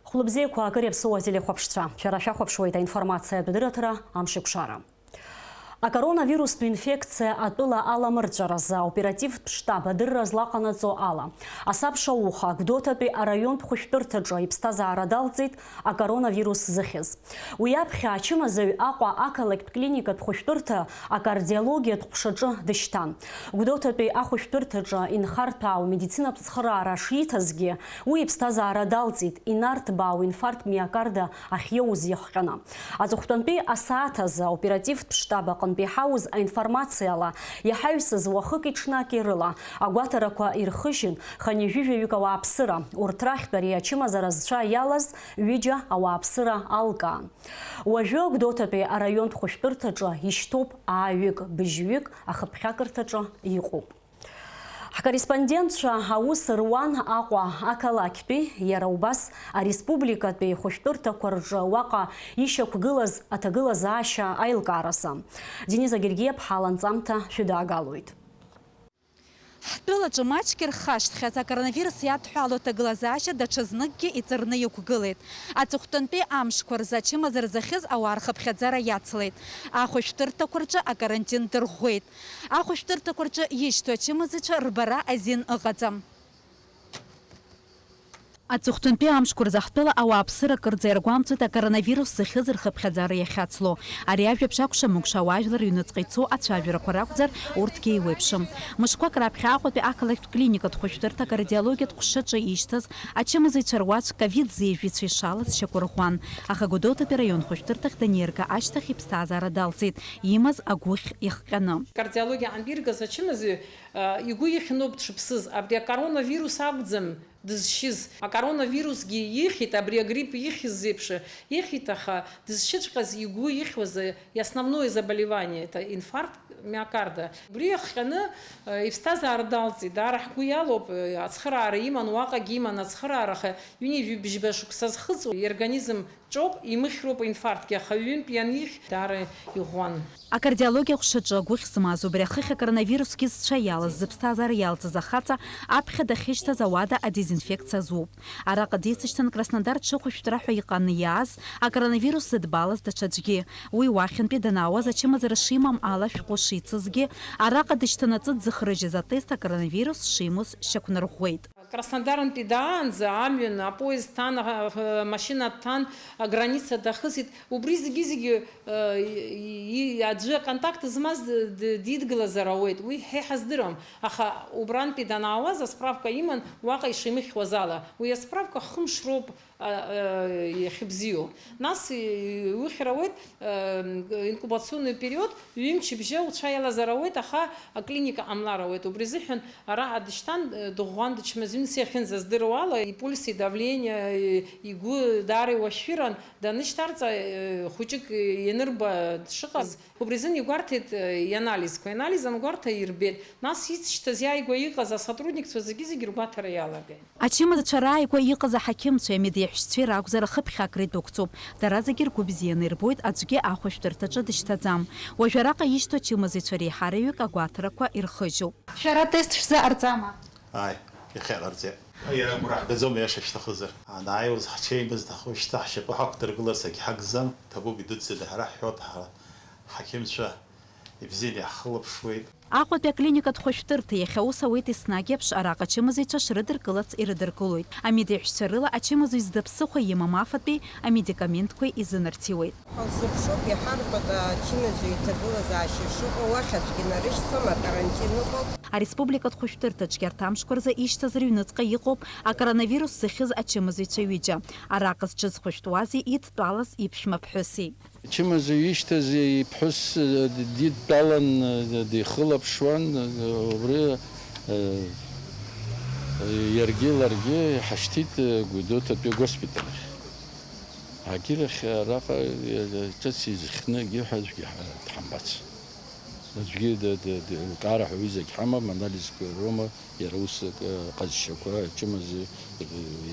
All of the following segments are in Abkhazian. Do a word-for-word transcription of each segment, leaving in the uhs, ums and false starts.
Хәлыбзиақәа, акыр иаԥсоу ателехәаԥшцәа, шәара шәахәаԥшуеит аинформациатә дырраҭара Амшеикәшара. Акоронавирустә инфекциа атәыла аламырҵәаразы аоперативтә штаб адырра злаҟанаҵо ала, асабша ауха Гәдоуҭатәи араионтә хәышәтәырҭаҿы иԥсҭазаара далҵит акоронавирус зыхьыз. Уи аԥхьа ачымазаҩ Аҟәа ақалақьтә клиникатә хәышәтәырҭа акардиологиатә ҟәшаҿы дышьҭан. Гәдоуҭатәи ахәышәтәырҭаҿы инхарҭәаау медицинатә цхыраара шиҭазгьы, уи иԥсҭазаара далҵит, инарҭбаау инфаркт миокарда ахьиоуз иахҟьаны. Аҵыхәтәантәи асааҭ азы аоперативтә штаб аҟынтә иҳауз аинформациала, иҳаҩсыз уахыки-ҽнаки рыла агәаҭарақәа ирхыжьын, хынҩажәижәаҩык ауааԥсыра, урҭ рахьтә ари ачымазара зцәа иалаз ҩыџьа ауааԥсыра алкаан. Уажәы Гәдоуҭатәи араионтә хәышәтәырҭаҿы ишьҭоуп ааҩык, быжьҩык ахыԥхьакырҭаҿы иҟоуп. Ҳкорреспондентцәа аус руан Аҟәа ақалақьтәи, иара убас ареспубликатәи хәышәтәырҭақәа рҿы уаҟа ишьақәгылаз аҭагылазаашьа аилкааразы. Дениза Гергиаԥҳа ланҵамҭа шәыдаагалоит. Ҳтәылаҿы маҷк ирхашҭхьаз акоронавирус иадҳәалоу аҭагылазаашьа даҽазныкгьы иҵарны иқәгылеит. Аҵыхәтәантәи амшқәа рзы ачымазара зыхьыз ауаа рхыԥхьаӡара иацлеит. Ахәышәтәырҭақәа рҿы акарантин дырӷәӷәеит. Ахәышәтәырҭақәа рҿы ишьҭоу ачымазаҩцәа рбара азин ыҟаӡам. Аҵыхәтәантәи амшқәа рзы ҳтәыла ауааԥсыра кырӡа иаргәамҵуеит акоронавирус зыхьыз рхыԥхьаӡара иахьацло. Ари ажәабжь акәшамыкәша ауаажәлар рыҩныҵҟа ицо ацәажәарақәа ракәзар, урҭгьы еиуеиԥшым. Мышқәак раԥхьа Аҟәатәи ақалақьтә клиникатә хәышәтәырҭа акардиологиатә ҟәшаҿы ишьҭаз ачымазаҩцәа руаӡә ковид зеижәҩацәа ишалаз шьақәырӷәӷәан. Аха Гәдоуҭатәи араион хәышәтәырҭахь даниарга ашьҭахь иԥсҭазаара далҵит, имаз агәыхь иахҟьаны. Кардиологиа андәиргаз ачымазаҩ, а, игәы ихьноуп дшыԥсыз, абри акоронавирус акәӡам дызшьыз. Акоронавирусгьы ихьит, абри агрипп ихьыз еиԥш ихьит, аха дызшьыҵәҟьаз игәы ихьуаз, и основное заболевание, это инфаркт миокарда. Убри иахҟьаны, а, иԥсҭазаара далҵит. Даара ҳгәы иалоуп, а, ацхыраара иман, уаҟагьы иман ацхыраара, аха ҩынҩажәи бжьба шықәса зхыҵуа иорганизм ҿоуп, имыхьроуп инфарктгьы, аха ҩынтә ианихь, даара иӷәӷәан. Акардиологиа ҟәшаҿы агәыхь змаз, убри ахыхь акоронавирусгьы зцәа иалаз, зыԥсҭазаара иалҵыз ахаҵа аԥхьа дахьышьҭаз ауада адезинфекциа азуп. Араҟа дицышьҭан Краснодар ҽыхәышәтәра ҳәа иҟаны иааз, акоронавирус зыдбалаз даҽаӡәгьы. Уи уахьынтәи данаауаз ачымазара шимам ала ашәҟәы шицызгьы, араҟа дышьҭанаҵы дзыхрыжьыз атест акоронавирус шимоз шьақәнарӷәӷәеит. Краснодарынтәи даанӡа амҩан апоезд ҭан, а, машьына дҭан, аграница дахысит. Убри зегьы-зегьы, э, и-, и-, аӡәы аконтакт змаз д-, д-, дидгылазар ауеит, уи ҳа иҳаздыруам. Аха убрантәи данаауаз асправка иман, уаҟа ишимыхьуаз ала. Уи асправка хымш роуп, а, а, иахьыбзиоу. Нас, и-, иухьыр ауеит, э, инкубационный период, ҩымчыбжьа уцәа иалазар ауеит, аха аклиника ҟамлар ауеит. Убри азыҳәан араҟа дышьҭан, э, дыӷәӷәан, дычмазаҩын, са иахьынӡаздыруа ала, ипульс, идавление, э, игәы даара иуашәшәыран, данышьҭарҵа, э, хәыҷык ианырба дшыҟаз. Убри азын игәарҭеит, э, ианализқәа. Ианализ ангәарҭа ирбеит. Нас ицышьҭаз иааигәа иҟаз асотрудникцәа зегьы-зегьы ргәаҭара иалагеит. Ачымазцәа рааигәа иҟаз аҳақьымцәеи амедеиҳәшьцәеи ракәзар ахыԥхьакра идәықәҵоуп. Дара зегьы ргәы бзианы ирбоит аӡәгьы ахәышәтәырҭаҿы дышьҭаӡам. Уажәы араҟа ишьҭоу ачымазаҩцәа реиҳараҩык агәаҭарақәа ирхыжьуп. Шәара атест шәзыҟарҵама? Ааи, иахьа иҟарҵеит. Иара агәра ҳгаӡом, аиаша шьҭахызар. Анааиуаз ҳҽеимызт, аха уажәшьҭа ҳшьапы ҳақәдыргыларц агьҳагӡам, ҭабуп, идуӡӡаны ҳара ҳҳәоит, ҳара ҳақьымцәа ибзианы иаҳхылаԥшуеит. Аҟәатәи аклиникатә хәышәтәырҭа иахьа аус ауеит еснагь еиԥш, араҟа ачымазаҩцәа шрыдыркылац ирыдыркылоит. Амедеиҳәшьцәа рыла ачымазаҩ зда ԥсыхәа имам афатәи амедикаментқәа изынарҭиуеит. Ҳаззыԥшуп, иҳарҳәоит ачымазаҩ иҭагылазаашьа шыҟоу, уахь аӡәгьы нарышьҭӡом, акарантин ыҟоуп. Ареспубликатә хәышәтәырҭаҿгьы арҭ амшқәа рзы ишьҭаз рыҩныҵҟа иҟоуп акоронавирус зыхьыз ачымазаҩцәа ҩыџьа. Араҟа зҽызхәышәтәуази идтәалаз иԥшәма ԥҳәыси. Ачымазаҩ ишьҭаз иԥҳәыс, э, дидтәалан, э, дихылаԥшуан, э, убри, э, иаргьы ларгьы ҳашьҭит, э, Гәдоуҭатәи агоспиталь ахь. Агьырахь араҟа, э, ҿыц изхьны егьи ҳәа аӡәгьы ҳа-, дҳамбац. Аӡәгьы д-, д-, д-, лкаара ҳәа уи зегь ҳамам, анализқәа роума, иара ус, э, ҟазшьақәа, ачымазаҩ, э,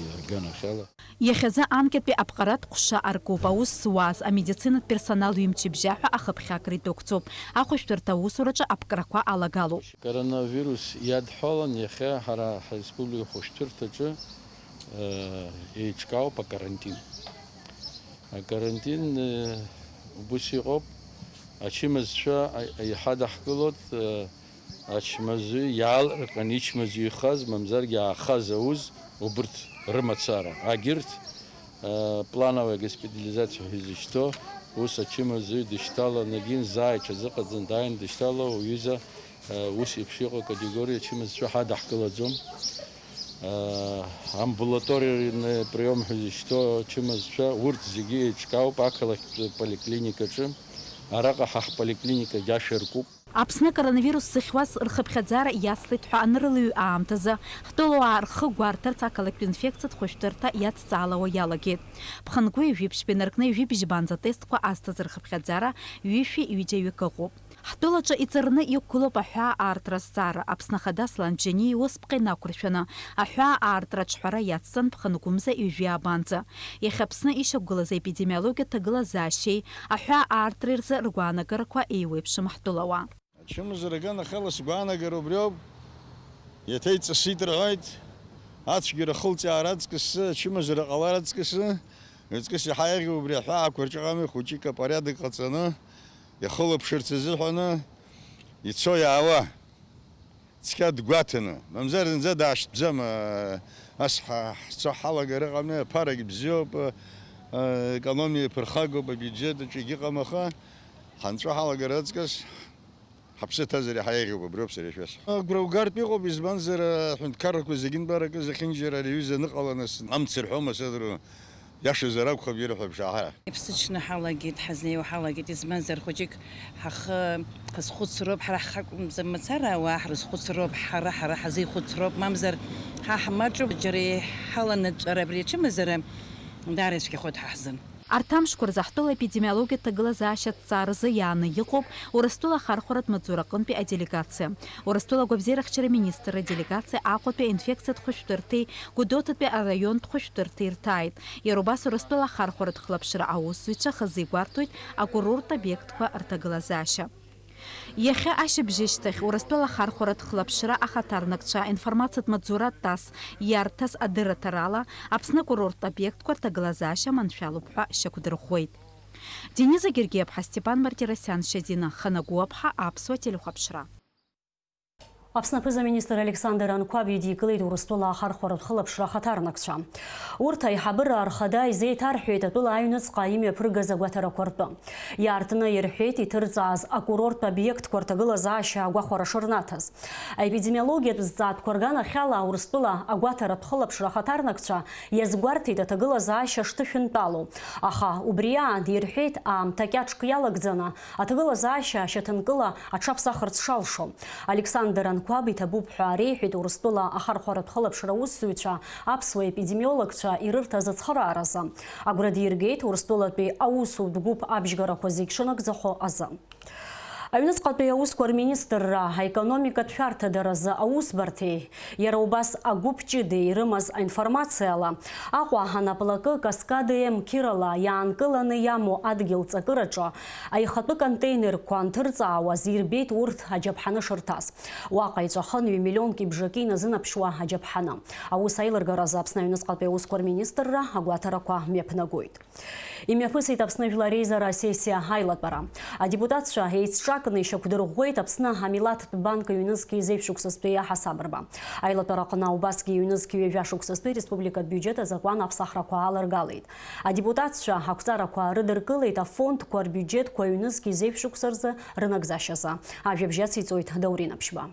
иаганахьала. Иахьазы анкьатәи аԥҟаратә ҟәша аркуп аус зуаз, амедицинатә персонал ҩымчыбжьаҳәа ахыԥхьакра идәықәҵоуп. Ахәышәтәырҭа аусураҿы аԥкрақәа алагалоуп. Коронавирус иадҳәалан иахьа ҳара ҳреспублика хәышәтәырҭаҿы Еиҿкаауп акарантин. Акарантин, э, убыс иҟоуп. Ачымазцәа, а, иҳадаҳкылоит, э, ачмазаҩ иаалырҟьан ичмазаҩхаз, мамзаргьы аахаз ауз убырҭ рымацара. Агьырҭ, э, плановая госпитализациа ҳәа изышьҭоу, ус ачымазаҩ дышьҭалан, егьин заа иҽазыҟаҵан дааин дышьҭало, уҩыза, э, ус еиԥш иҟоу акатегориа ачымазцәа ҳадаҳкылаӡом. Э, амбулаториа приом ҳәа изышьҭоу ачымазцәа, урҭ зегьы еиҿкаауп ақалақьтә поликлиникаҿы. Араҟа ҳа ҳполиклиникагьы ашәа ркуп. Аԥсны акоронавирус зыхьуаз рхыԥхьаӡара иацлеит ҳәа анырылаҩ аамҭазы, ҳтәылауаа рхы гәарҭарц ақалақьтә инфекциатә хәышәтәырҭа иацҵаалауа иалагеит. Ԥхынгәы ҩажәи ԥшьба инаркны ҩажәи бжьбанӡа атестқәа азҭаз рхыԥхьаӡара ҩышәи ҩыџьа ҩык ыҟоуп. Ҳтәылаҿы иҵарны иқәгылоуп аҳәаа аартра азҵаара. Аԥсны Ахада Аслан Џьениа иусԥҟа инақәыршәаны, аҳәаа аартра аҿҳәара иацҵан Ԥхынгәымза ҩажәи аабанӡа. Иахьа Аԥсны ишьақәгылаз аепидемиологиатә ҭагылазаашьеи аҳәаа аартреи рзы ргәаанагарақәа еиуеиԥшым ҳтәылауаа. Ачымазара аганахьала сгәаанагара убриоуп. Иаҭеиҵасит рҳәоит. Ацәгьара ахылҵаара аҵкыс, ачымазара ҟалар аҵкыс, аҵкыс иаҳа еиӷьу убри аҳәаақәа рҿы ыҟами, хәыҷык апориадок ҟаҵаны, иахылаԥшырц азыҳәаны ицо-иаауа цқьа дгәаҭаны, мамзар зынӡа даашьҭӡам, ас ҳа-, ҳцо ҳалагар ыҟами, аԥарагь бзиоуп, экономиа ԥырхагоуп, абиуџьет аҿы егьыҟам, аха ҳанҵәо ҳалагар аҵкыс ҳаԥсы ҭазар иаҳа еиӷьуп, абриоуп сара ишәасҳәо. Агәра угартә иҟоуп, избанзар, аҳәынҭқаррақәа зегьы нбаракы зехьынџьара ари аҩыза аныҟаланы ас амц рҳәома сыдыру, иашазар акәхап ирҳәо ԥшаҳа. Иԥсыҽны ҳалагеит, ҳазнеиуа ҳалагеит, избанзар хәыҷык ҳахы ҳазхәыцроуп, ҳара ҳхы акәымзар мацара ауаа ҳрызхәыцроуп, ҳара, ҳара ҳазихәыцроуп, мамзар ҳа ҳмаҿуп, џьара иҳаланатәар абри ачымазара даара ицәгьахоит ҳа ҳзын. Арҭ амшқәа рзы ҳтәыла епидемиологиатә ҭагылазаашьа аҭҵааразы иааны иҟоуп Урыстәыла ахархәаратә маҵзура аҟынтәи аделегациа. Урыстәыла агәабзиарахьчара министрра аделегациа Аҟәатәи аинфекциатә хәышәтәырҭеи Гәдоуҭатәи араионтә хәышәтәырҭеи рҭааит. Иара убас Урыстәыла ахархәаратә хылаԥшра аусзуҩцәа хазы игәарҭоит акурорттә обиектқәа рҭагылазаашьа. Иахьа ашьыбжьышьҭахь Урыстәыла ахархәаратә хылаԥшра ахаҭарнакцәа аинформациатә маҵзура ТАСС иарҭаз адырраҭарала, Аԥсны акурорттә обиектқәа рҭагылазаашьа маншәалоуп ҳәа шьақәдырӷәӷәеит. Дениза Гергиаԥҳа, Степан Мартиросиан, Шьазина Ханагәуаԥҳа, Аԥсуа телехәаԥшра. Аԥсны аԥыза-министр Александр Анқәаб идикылеит Урыстәыла ахархәаратә хылаԥшра ахаҭарнакцәа. Урҭ аиҳабыра рхада изеиҭарҳәеит атәыла аҩныҵҟа имҩаԥыргаз агәаҭарақәа ртәы. Иаартны ирҳәеит иҭырҵааз акурорттә обиектқәа рҭагылазаашьа агәахәара шырнаҭаз. Аепидемиологиатә зҵаатәқәа рганахьала Урыстәыла агәаҭаратә хылаԥшра ахаҭарнакцәа иазгәарҭеит аҭагылазаашьа шҭышәынтәалоу. Аха убри аан ирҳәеит аамҭа кьаҿк иалагӡаны аҭагылазаашьа ашьаҭанкыла аҽаԥсахырц шалшо. Александр Анқәаб иҭабуп ҳәа реиҳәеит Урыстәыла ахархәаратә хылаԥшра аусзуҩцәа аԥсуа епидемиологцәа ирырҭаз ацхырааразы. Агәра диргеит Урыстәылатәи аусутә гәыԥ абжьгарақәа зегь шынагӡахо азы. Аҩныҵҟатәи аусқәа рминистрра аекономикатә шәарҭадаразы аусбарҭеи, иара убас агәыԥ ҷыдеи ирымаз аинформациала, Аҟәа анаплакы Каскад М қьырала иаанкыланы иамоу адгьыл ҵакыраҿы аихатәы контейнерқәа анҭырҵаауаз ирбеит урҭ аџьаԥҳаны шырҭаз. Уаҟа иҵәахын ҩ-миллионки бжаки иназынаԥшуа аџьаԥҳаны. Аус аилыргаразы Аԥсны аҩныҵҟатәи аусқәа рминистрра агәаҭарақәа мҩаԥнагоит. Имҩаԥысит Аԥсны жәлар реизара асессиа аилатәара. Адепутатцәа еицҿакны ишьақәдырӷәӷәеит Аԥсны амилаҭтә банк ҩнызқьи зеижә шықәсазтәи аҳасабырба. Аилатәара аҟны убасгьы ҩнызқьи ҩажәа шықәсазтәи республикатә биуџьет азакәан аԥсахрақәа аалыргалеит. Адепутатцәа ақәҵарақәа рыдыркылеит афондқәа рбиуџьетқәа ҩнызқьи зеижә шықәса рзы рынагӡашьазы. Ажәабжь ациҵоит Даур Инаԥшьба.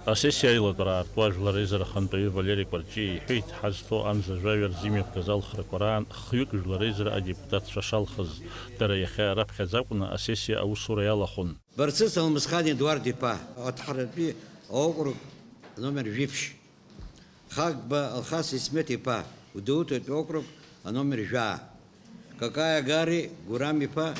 Асессиа аилатәара аартуа Жәлар Реизара ахантәаҩы Валери Кәарҷиа иҳәеит, ҳазҭоу амза жәаҩа рзы имҩаԥгаз алхрақәа раан хҩык Жәлар Реизара адепутатцәа шалхыз, дара иахьа раԥхьаӡа акәны асессиа аусура иалахәын. Барцыц Алмысхан Едуард-иԥа, Аҭҳаратәи аокруг номер жәиԥшь. Хагба Алхас Исмет-иԥа, Гәдоуҭатәи округ, аномер жәаа. Какаиа Гари Гурам-иԥа,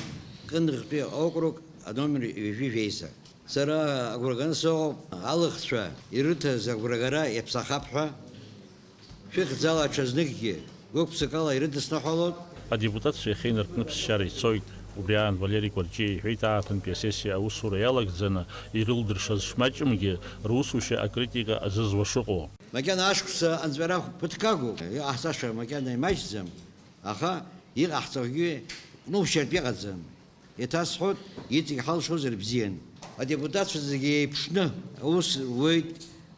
Кындыӷтәи округ, аномер ҩажәи жәеиза. Сара агәра ганы сыҟоуп, алыхцәа ирыҭаз агәрагара иаԥсахап ҳәа, шәыхьӡала аҽазныкгьы гәык-ԥсыкала ирыдысныҳәалоит. Адепутатцәа иахьа инаркны ԥсшьара ицоит. Убри аан Валери Кәарҷиа иҳәеит, ааԥынтәи асессиа аусура иалагӡаны ирылдыршаз шмаҷымгьы, русушьа акритика азызуа шыҟоу. Макьана ашықәса анҵәара ԥыҭк агуп, иҟаҳҵаша макьана имаҷӡам, аха иҟаҳҵогьы ҟәнушьартә иҟаӡам. Еиҭасҳәоит, иҵегь ҳалшозар бзиан. Адепутатцәа зегьы еиԥшны аус руеит,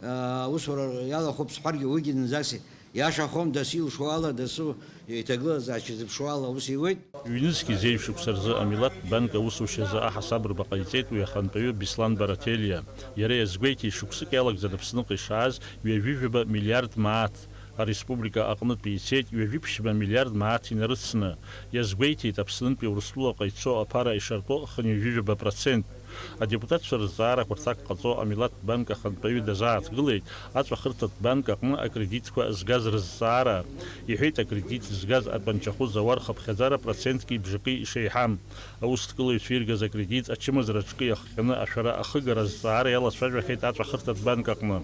аусура иалахәуп сҳәаргьы уигьы зынӡаск иашахом, дасу илшо ала, дасу иҭагылазаашьа зыԥшуа ала аус иуеит. Ҩнызқьи зеижә шықәса рзы амилаҭтә банк аусушьазы аҳасабырба ҟаиҵеит уи ахантәаҩы Беслан Барателиа. Иара иазгәеиҭеит, шықәсык иалагӡан Аԥсныҟа ишааз ҩажәижәаба миллиард мааҭ, ареспублика аҟнытә ицеит ҩажәиԥшьба миллиард мааҭ инарыцны. Иазгәеиҭеит, Аԥснынтәи Урыстәылаҟа ицо аԥара ишартәо хынҩажәижәаба процент. Адепутатцәа рызҵаарақәа рҭак ҟаҵо амилаҭтә банк ахантәаҩы дазааҭгылеит аҵәахырҭатә банк аҟны акредитқәа згаз рызҵаара. Иҳәеит, акредит згаз атәанчахәы зауа рхыԥхьаӡара процентки бжаки ишеиҳам. Аусҭкылаҩцәа иргаз акредит ачымазара аҿкы иахҟьаны ашәара ахыгара азҵаара иалацәажәахьеит аҵәахырҭатә банк аҟны.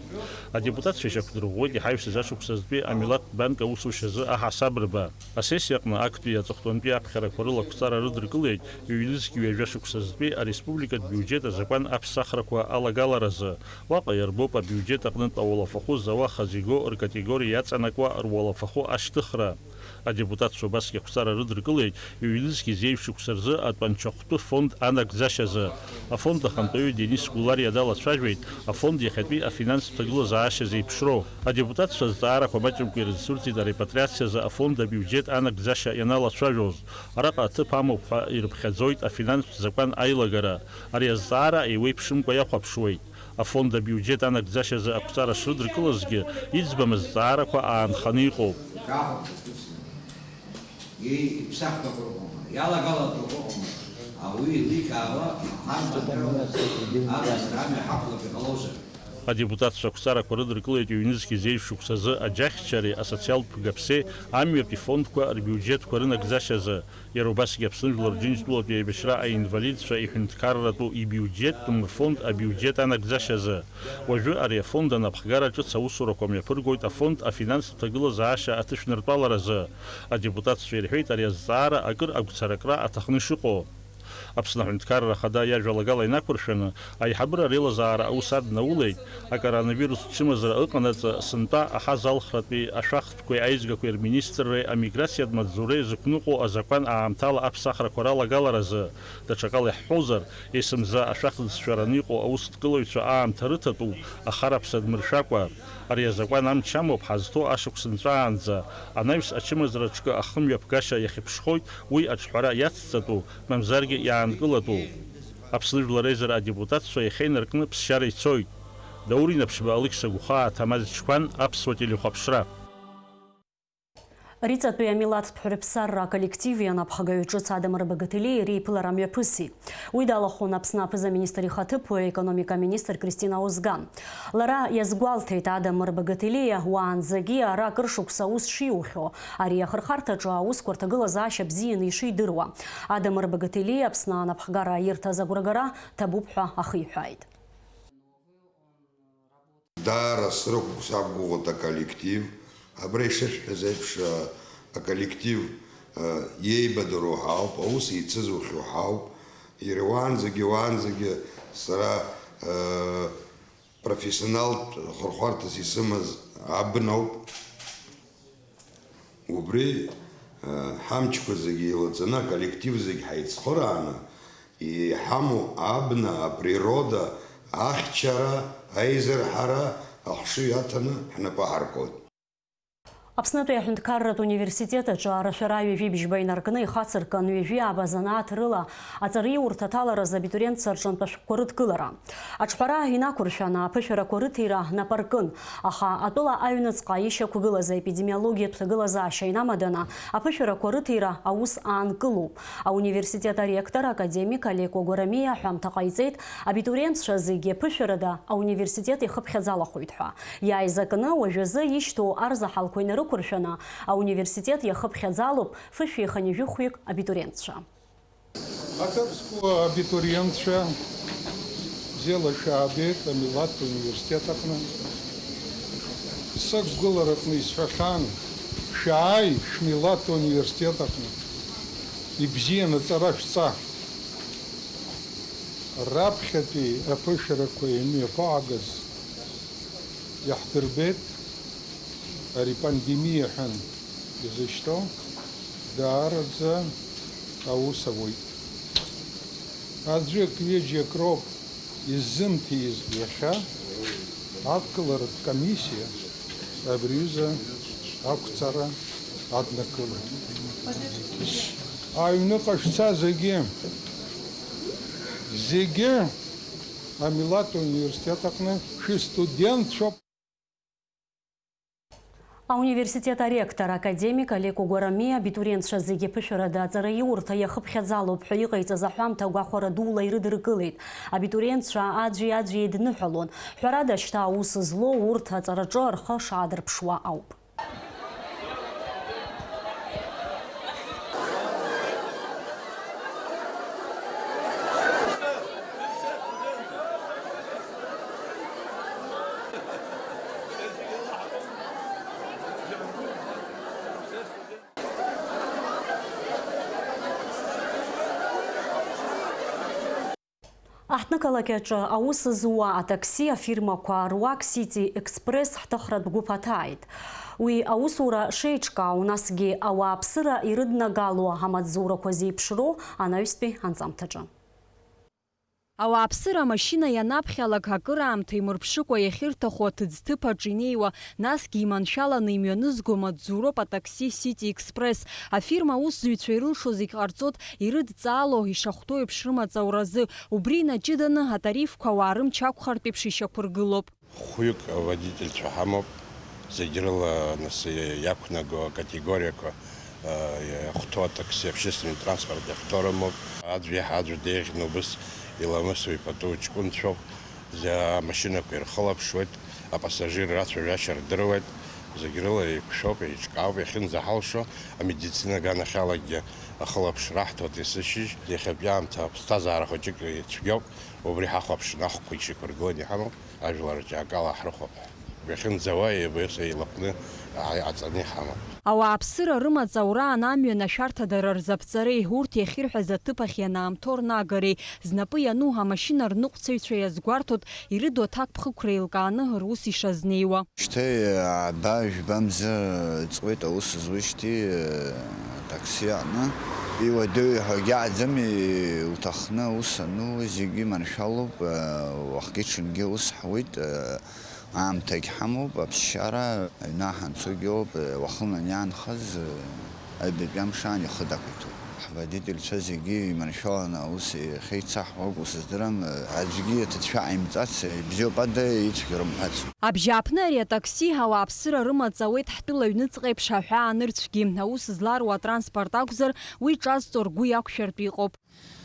Адепутатцәа ишьақәдырӷәӷәеит иҳаҩсыз ашықәсазтәи амилаҭтә банк аусушьазы аҳасабырба. Асессиаҟны актәи аҵыхәтәантәи аԥхьарақәа рыла ақәҵара рыдыркылеит ҩнызқь ҩажәа шықәсазтәи ареспубликатә биуџьет азакәан аԥсахрақәа алагаларазы. Уаҟа иарбоуп абиуџьет аҟнытә ауалафахәы зауа хазы игоу ркатегориа иаҵанакуа руалафахәы ашьҭыхра. Адепутатцәа убасгьы ақәҵара рыдыркылеит ҩнызқь зеижә шықәса рзы атәанчахәтәы фонд анагӡашьазы. Афонд ахантәаҩы Денис Гәлариа далацәажәеит афонд иахьатәи афинанстә ҭагылазаашьа зеиԥшроу. Адепутатцәа азҵаарақәа маҷымкәа ирызцәырҵит арепатриациазы афонд абиуџьет анагӡашьа ианалацәажәоз. Араҟа аҭыԥ амоуп ҳәа ирыԥхьаӡоит афинанстә закәан аилагара. Ари азҵаара еиуеиԥшымкәа иахәаԥшуеит. Афонд абиуџьет анагӡашьазы ақәҵара шрыдыркылазгьы, иӡбам азҵаарақәа аанханы иҟоуп. Иԥсахтәақәа ыҟоума, иалагалатәқәа ыҟоума, ауаҩы еиликаауа, ҳамҭақәа рыла абасра амҩа ҳақәлар иҟалозар? Адепутатцәа ақәҵарақәа рыдыркылеит ҩнызқь зеижә шықәсазы аџьахьчареи асоциалтә гаԥсеи амҩатәи фондқәа рбиуџьетқәа рынагӡашьазы. Иара убасгьы Аԥсны Жәлар Џьынџьтәылатә еибашьра аинвалидцәа иҳәынҭқарратәу ибиуџьеттәым фонд абиуџьет анагӡашьазы. Уажәы ари афонд анапхгара ҿыц аусурақәа мҩаԥыргоит афонд афинанстә ҭагылазаашьа аҭышәныртәаларазы. Адепутатцәа ирҳәеит ари азҵаара акыр агәцаракра аҭахны ишыҟоу. Аԥсны Аҳәынҭқарра Ахада иажәалагала инақәыршәаны, аиҳабыра реилазаара аус аднаулеит, акоронавирус чымазара ыҟанаҵы, сынтәа аҳазалхратәи ашәахтә Қәеи аизгақәеи рминистрреи амиграциатә маҵзуреи зықәныҟәо азакәан аамҭала аԥсахрақәа ралагаларазы, даҽакала иаҳҳәозар, есымза ашәахӡ зшәараны иҟоу аусҭкылаҩцәа аамҭа рыҭатәуп, ахараԥса дмыршәакәа. Ари азакәан амч амоуп ҳазҭоу ашықәс нҵәаанӡа, анаҩс ачымазара ҿкы ахымҩаԥгашьа иахьыԥшхоит, уи аҿҳәара иацҵатәу, мамзаргьы иаанкылатәу. Аԥсны Жәлар Реизара адепутатцәа иахьа инаркны ԥсшьара ицоит. Даур Инаԥшьба, Алықьса Гәхаа, Ҭамаз Чқәан, Аԥсуа телехәаԥшра. Риҵатәи амилаҭтә ҳәырԥсарра аколлективи анапхгаҩ ҿыц Адамыр Багаҭелиа иреиԥылара мҩаԥысит. Уи далахәын Аԥсны аԥыза-министр ихаҭыԥуаҩ, аекономика аминистр Кристина Озган. Лара иазгәалҭеит, Адамыр Багаҭелиа уаанӡагьы ара акыр шықәса аус шиухьоу, ари ахырхарҭаҿы аусқәа рҭагылазаашьа бзианы ишидыруа. Адамыр Багаҭелиа Аԥсны анапхгара ирҭаз агәрагара ҭабуп ҳәа ахиҳәааит. Даара срықәгә-, сақәгәыӷуеит аколлектив. Абра ишышәҳәаз еиԥш, а, аколлектив, а, иеибадыруа ҳауп, аус еицызухьоу ҳауп. Иара уаанӡагьы, уаанӡагьы сара, а, профессионалтә хырхәарҭас исымаз абнауп. Убри, э, ҳамчқәа зегьы еилаҵаны, аколлектив зегь ҳаицхырааны, иҳамоу абна, априрода, ахьчара, аизырҳара ахшыҩ аҭаны ҳнапы аҳаркуеит. Аԥснытәи аҳәынҭқарратә университет аҿы арашәара ҩажәи бжьба инаркны ихацыркын, ҩажәи ааба занааҭ рыла аҵараиурҭа аҭаларазы абитуриентцәа рҿынтә ашәҟәқәа рыдкылара. Аҿҳәара инақәыршәаны аԥышәарақәа рыҭира нап аркын, аха атәыла аҩныҵҟа ишьақәгылаз аепидемиологиатә ҭагылазаашьа инамаданы аԥышәарақәа рыҭира аус аанкылоуп. Ауниверситет аректор академик Олег Кәагәарамиа аҳәамҭа ҟаиҵеит, абитуриентцәа зегьы ԥышәарада ауниверситет иахыԥхьаӡалахоит ҳәа. Иааизакны уажәазы ишьҭоу арзаҳалқәа инарықәыршәаны ауниверситет иахыԥхьаӡалоуп фышәи хынҩажәи хәҩык абитуриентцәа. Аҭырқәа абитуриентцәа бзиала шәаабеит амилаҭ университет аҟны. Сықәгылараҟны исҳәахьан, шәааи, шәмилаҭ университет аҟны. Ибзиан аҵара шәҵа. Раԥхьатәи аԥышәарақәа имҩаԥаагаз иаҳдырбеит. Ари пандемиа ҳәан изышьҭоу даараӡа аус ауеит. Аӡәык, ҩыџьак роуп иззымҭиз иахьа адкыларатә комиссиа абри аҩыза ақәҵара аднакылеит. Аҩныҟа шәца зегьы, зегьы амилаҭ университет аҟны шәыстудентцәоуп. Ауниверситет аректор, академик Олег Угәарами абитуриентцәа зегьы ԥышәарада аҵараиурҭа иахыԥхьаӡалоуп ҳәа иҟаиҵаз аҳәамҭа гәахәара дула ирыдыркылеит. Абитуриентцәа аӡәи-аӡәи еидныҳәалон. Ҳәарада, шьҭа аус злоу урҭ аҵараҿы рхы шаадырԥшуа ауп. Аҳҭнықалақь аҿы аус зуа атакси афирмақәа руак City Express ҳҭыхратә гәыԥ аҭааит. Уи аусура шеиҿкаау, насгьы ауааԥсыра ирыднагало амаҵзурақәа зеиԥшроу анаҩстәи анҵамҭаҿы. Ауааԥсыра амашьына ианаԥхьалак, акыраамҭа имырԥшыкәа иахьырҭаху аҭыӡҭыԥ аҿы инеиуа, насгьы иманшәаланы имҩанызго маҵзуроуп атакси City Express. Афирма аусзуҩцәа ирылшо зегь ҟарҵоит ирыдҵаало ишахәҭоу еиԥш рымаҵ ауразы. Убри инаҷыданы атарифқәа ауаа рымч ақәхартә еиԥш ишьақәыргылоуп. Хәҩык аводительцәа ҳамоуп, зегь рыла нас иақәнаго акатегориақәа, а, иахәҭоу атакси, общественный транспорт иахәҭоу рымоуп. Аӡә иаҳа аӡәы деиӷьны убыс иламысуа ипату ҷкәынцәоуп. Зегь амашьынақәа ирхылаԥшуеит, апассажир рацәажәашьа рдыруеит, зегь рыла еиқәшәоуп, еиҿкаауп, иахьынӡаҳалшо, амедицина аганахьалагьы ахылаԥшра аҳҭоит есышьыжь. Иахьатәи аамҭа аԥсҭазаара хәыҷык ицәгьоуп, убри ҳахәаԥшны ахәқәа ишьақәыргыланы иҳамоуп, ажәлар аҿы акала ҳрыхәап. Иахьынӡауа еибаҩыса еилаҟәны иҟаҵаны иҳамоуп. Ауааԥсыра рымаҵ аураан амҩан ашәарҭадара рзаԥҵареи, урҭ иахьырҳәаз аҭыԥ ахь ианаамҭоу рнагареи, знапы иану амашьына рныҟәцаҩцәа иазгәарҭоит ирыду аҭакԥхықәра еилкааны рус ишазнеиуа. Шьҭа ааба, жәба мзы ҵуеит аус зуижьҭеи, атакси аҟны. Иуадаҩу ҳәагьы аӡам, иуҭахны аус ану, зегьы маншәалоуп, уахгьы-ҽынгьы аус ҳауеит, аамҭагь ҳамоуп, аԥсшьара, аҩны ҳанцогьы ауп, уахынла иаанхаз, аҩбатәи амш аан ихы дақәиҭуп. Ҳводительцәа зегьы иманшәаланы аус иахьеицаҳуа акәу сыздырам, аӡәгьы аҭыӡшәа ҟаимҵац, ибзиоуп ада, ицәгьоу рымҳәац. Абжьааԥны ари атакси ауааԥсыра рымаҵ ауеит ҳтәыла аҩныҵҟа еиԥш аҳәаа анырцәгьы. Аус зларуа атранспорт акәзар, уи ҿазҵо ргәы иақәшәартә иҟоуп.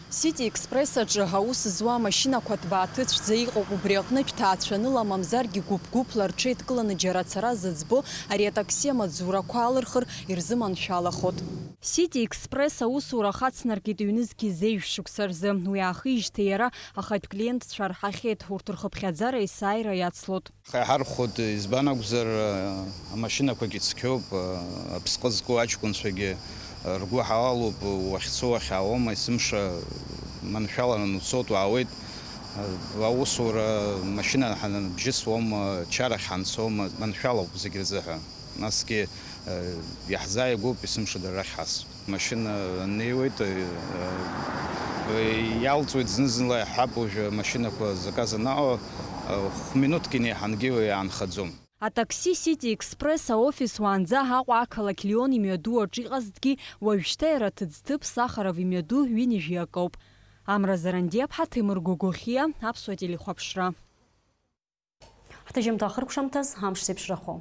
City Express аҿы аус зуа амашьынақәа ҭбаа ҭыцәӡа иҟоуп, убри аҟнытә ҭаацәаныла, мамзаргьы гәыԥ-гәыԥла рҽеидкыланы џьара ацара зыӡбо ари атакси амаҵзурақәа алырхыр ирзыманшәалахоит. City Express аусура ахацнаркит ҩнызқьи зежә шықәса рзы. Уи аахижьҭеи иара ахатә клиентцәа рҳахьеит, урҭ рхыԥхьаӡара есааира иацлоит. Иҳархәоит, избан акәзар, амашьынақәагьы цқьоуп, аԥсҟы зку аҷкәынцәагьы ргәы ҳалалуп, уахьцо уахьаауама, есымша маншәаланы уцоит, уаауеит, аусура, машьына ҳанбжьысуама, чарахь ҳанцома, маншәалоуп зегь рзыҳәа. Насгьы, иаҳзааигәоуп есымша дара рахь ҳас. Машьына неиуеит, э, э, иалҵуеит зны-зынла, иаҳҳәап, уажәы амашьынақәа заказ анаҟа, э, хә-минуҭк инеиҳангьы иаанхаӡом. Атакси City Express аофис уаанӡа Аҟәа ақалақь Лион имҩаду аҿы иҟазҭгьы, уажәшьҭа иара аҭыӡҭыԥ Сахаров имҩаду ҩынҩажәи акоуп. Амра Зарандиаԥҳа, Ҭемыр Гогохиа, Аԥсуа телехәаԥшра. Ҳҭыжьымҭа ахыркәшамҭаз амш зеиԥшрахо.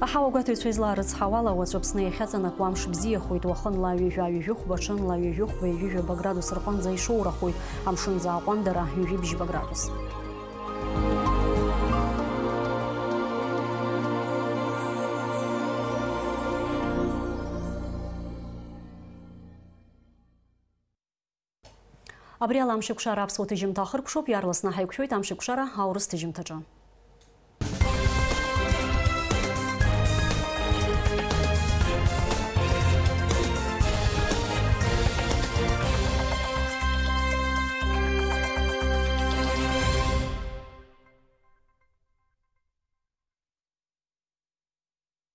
Аҳауа гәаҭаҩцәа излаарыцҳауала, уаҵәы Аԥсны иахьаҵанакуа амш бзиахоит, уахынла ҩажәа-ҩажәихәба, ҽынла ҩажәихәба-ҩажәижәаба градус рҟынӡа ишоурахоит, амшын аӡы аҟәандара ҩажәи бжьба градус. Абри ала Амшеикәшара аԥсуа ҭыжьымҭа ахыркәшоуп, иаарласны ҳаиқәшәоит Амшеикәшара аурыс ҭыжьымҭаҿы.